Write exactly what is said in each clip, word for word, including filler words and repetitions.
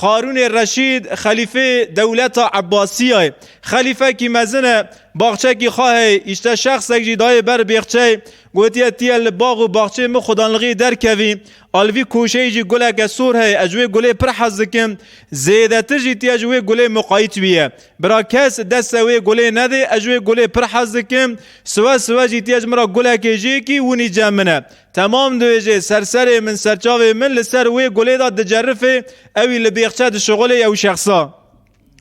Xarûnê Reşîd, xelîfê dewleta Ebbasiyayê. Xelîfekî mezin e, baxçekî xwe heye, îşte şexsek jî dayê ber bêxçeyê, gotiye, tiye li bax û baxçeyê min xudanlixî derkevî, a li vî koşeyê jî guleke sor heye, ez ji wê gulê pir hez dikim, zêdetir jî tiye ji wê gulê muqayît bîye. Bira kes deste wê gulê nedê, ez ji wê gulê pir hez dikim, siwe siwe jî tiye ji min re gulekê jêkî winî cem min e. Temam dibêje, ser serê min, ser çavê min, li ser wê gulê de dicerifê, ew î li bêxçe dişixulê ew şexsa.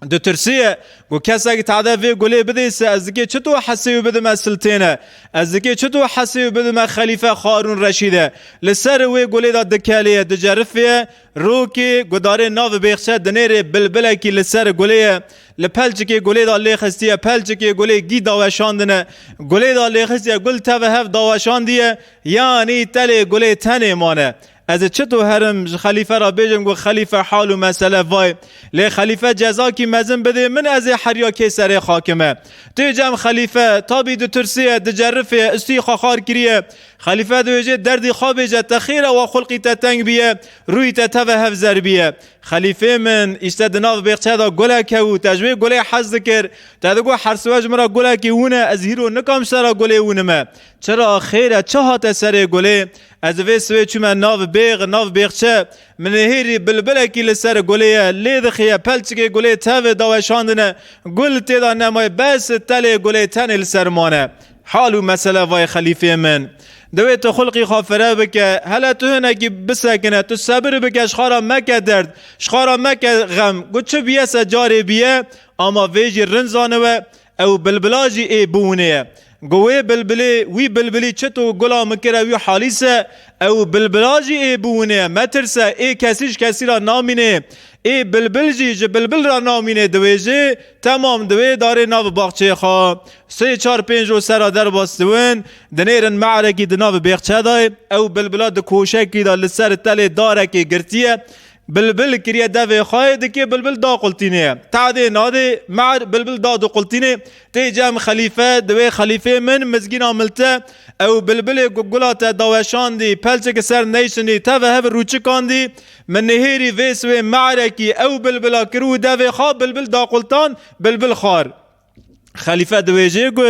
Ditirsiye, got, kesek tade vê gulê bidê se, ez dikê çito hesê wî bidime siltêne? Ez dikê çito hesê wî bidime xelîfe Xarûn Reşîde? Li ser wê gulê de dikelê ye, dicerifê ye, rokê gudarê nav bêxçe dinêrê bilbilekî li ser gulê ye. Li pelçikê gulê de lê xistiye, pelçikê gulê gî daweşandine. Gulê de lê xistiye, gul teve hev daweşandiye. Yanî telê gulê tenê mane. Ez ê çito herim ji xelîfe re bêjim, got, xelîfe, hal û mesele vay. Lê xelîfe cezakî mezin bidê min, ez ê heriya kê serê xakime. Tê cem xelîfe, tabî ditirsiye, dicerifê, istî xwe xar kiriye. Xelîfe dibêje, derdî xwe bêje, te xêr e wa xulqî te teng biye, rûyî te teve hev zer biye. Xelîfê min, îşte di nav bêxçe de gulek hebû, te ji wê gulê hez dikir. Te digot, her siwe ji min re gulekî wine, ez hîro nikam ji te re gulê winime. Çira xêr e, çi hate serê gulê? Ez vê siwê çûme nav bêx, nav bêxçe. Min nihêrî bilbilekî li ser gulê ye, lê dixiye, pelçikê gulê tevê daweşandine, gul tê de nemaye, bes telê gulê tenê li ser mane. Hal û mesele vay xelîfê min. Dewê tu xulqî xwe fire bike, hele tu hinekî bisekine, tu sebir bike, ji xwe re meke derd, ji xwe re meke xem. Got, çi biye se carê biye, ama vê jî rind zaniwe, ew bilbila jî ê biwinê ye. Got, wê bilbilê, wî bilbilî çi tu gula min kire wî halî se, ew bilbila jî ê biwinê ye. Metirse, ê kesî ji kesî re namînê. Ê bilbil jî ji bilbil re namînê, diwêjê, temam, diwê darê nav baxçeyê xwe. Sê, çar, pênc roj sera derbas diwin, dinêrin me'rekî di nav bêxçe de ye. Ew bilbila di koşekî de li ser telê darekê girtiye. Bilbil kiriye devê xwe, dikê bilbil daqultînê ye. Tadê nadê, me'r bilbil dadiqultînê. Tê cem xelîfe, diwê xelîfê min mizgîna milte, ew bilbilê ku gula te daweşandî, pelçik ser neyşinî, teve hev rûçikandî, min nihêrî vê siwê me'rekî ew bilbila kir û devê xwe bilbil daqultan, bilbil xwar. Xelîfe diwêjê ku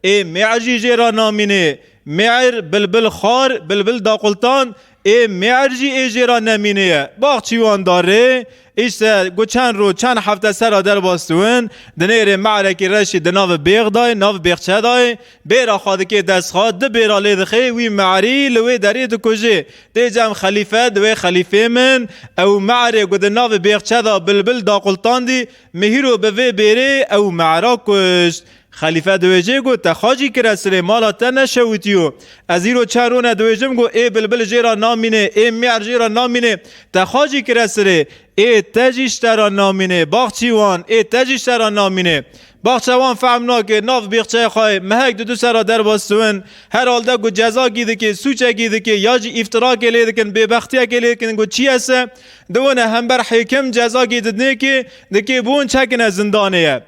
ê me'r jî jê re namînê, me'r bilbil xwar, bilbil daqultan, ê me'r jî ê jê re nemînê ye. Baxçîwan darê, îşte ku çend roj, çend hefte sera derbas diwin, dinêrê me'rekî reşî di nav bêx dayê, nav bêxçe dayê, bêra xwe dikê dest xwe, di bêra lê dixê, wî me'rî li wê derê dikujê. Tê cem xelîfe, diwê xelîfê min, ew me'rê ku di nav bêxçe de bilbil daqultandî, min hîro bi vê bêrê ew me'ra kuşt. Xelîfe diwêjê got, te xwe jî kire sirê, mala te neşewitiyo. Ez îro çend rone diwêjim, got, ê bilbil jê re namînê, ê me'r jê re namînê, te xwe jî kire sirê. Ê te jî ji te re namînê, baxçîwan, ê te jî ji te re namînê. Baxçewan fehm nake, nav bêxçeyê xwe ye, mehek di du sera derbas diwin. Herhalde ku cezakî dike, sûçekî dike, ya jî îftirakê lê dikin, bêbextiyekê lê dikin, ku çi ye se, diwine hember hêkim cezakî didinê ki, dikê bûn çekine zindanê ye.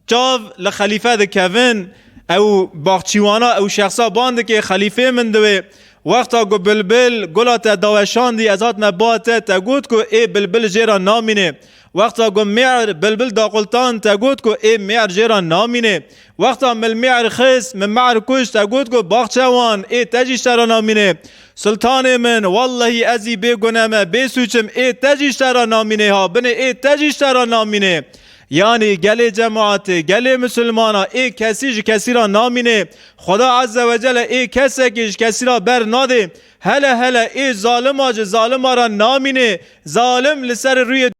Çav li xelîfe dikevin, ew baxçîwana, ew şexsa ban dike, xelîfê min diwê. Wexta ku bilbil gula te daweşandî, ez hatime ba te, te got ku ê bilbil jê re namînê. Wexta ku me'r bilbil daqultan, te got ku ê me'r jê re namînê. Wexta min me'r xist, min me'r kuşt, te got ku baxçewan, ê te jî ji te re namînê. Sultanê min, wellehî ez î bê gune me, bê sûç im, ê te jî ji te re namînê ha, binê ê te jî ji te re namînê. Yanî gelê cemaetê, gelê misilmana, ê kesî ji kesî re namînê. Xweda Azze ve Celle ê kesekî ji kesî re ber nadê. Hele hele ê zalima ji zalima re namînê. Zalim li ser rûyê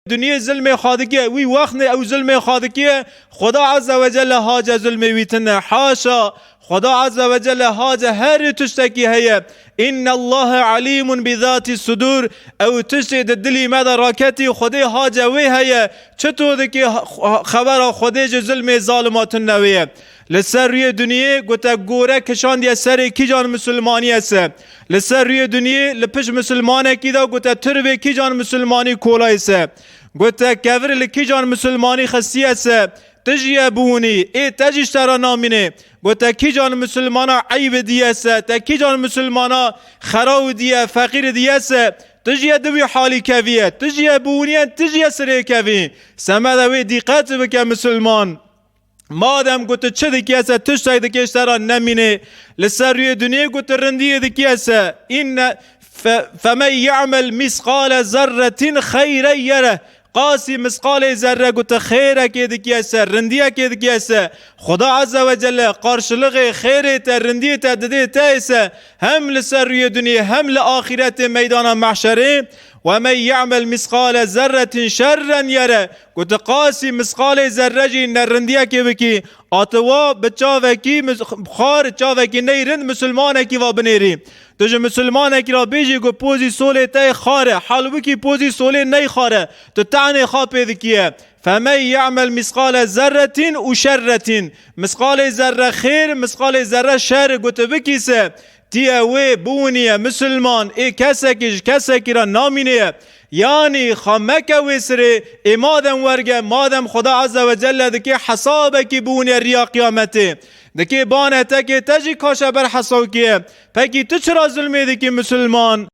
dinyê zilmê xwe dike, wî wextê ew zilmê xwe dike, Xweda Azze ve Celle hace zilmê wî tune. Haşa! Xweda Azze ve Celle hace herî tiştekî heye. Innallahe alimun bi zati sudur. Ew tiştê di dilî me de raketî, Xwedê hace wê heye. Çito dikê ha-, xebera Xwedê ji zilmê zalima tune wê ye. Li ser rûyê duniyê ku te gore kişandiye serê kîjan misilmanî ye se. Li ser rûyê duniyê li pişt misilmanekî de ku te tirbê kîjan misilmanî kolayê se. Ku te kevir li kîjan misilmanî xistiye se. Tu jî ye bûnî, ê te jî ji te re namînê. Ku te kîjan misilmana eyb diye se, te kîjan misilmana xeraw diye, feqîr diye se. Tu jî ye di wî halî kevî ye. Tu jî ye biwiniyen, tu jî ye sirê kevî. Semeda wê dîqet bike misilman. Madem ku tu çi dikî se, tiştek dikê ji te re nemîne. Li ser rûyê duniyê ku tu rindiyê dikî se. Înne fe-, femen ye'mel mîsqale zerretin xeyren yere. Qasî misqalê zerre ku tu xêrekê dikî se, rindiyekê dikî se, Xuda Azze ve Celle qarşilixê xêrê te, rindiyê te didê te ise, hem li ser rûyê duniyê, hem li axîretê meydana mehşerê, "Ve men ye'mel misqale zerretin şerren yere", ku tu qasî misqalê zerre jî nerindiyekê bikî, atiwa bi çavekî mis-, xar, çavekî neyrind misilmanekî va binêrî. Tu ji misilmanekî re bêjî ku pozî solê te yê xar e, halbûkî pozî solê ney xar e, tu te'nê xwe pê dikî ye. "Femen ye'mel misqale zerretin û şerretin." Misqalê zerre xêr, misqalê zerre şer, ku tu bikî se, tî ye wê biwiniye misilman, ê kesekî ji kesekî re namîne ye. Yanî xwe meke wê sirê, ê madem werge, madem Xuda Azze ve Celle dikê hesabekî biwiniye riya qiyametê. Dikê bane tekê te jî kaşe ber hesawkê ye. Pekî tu çira zulmê dikî misilman?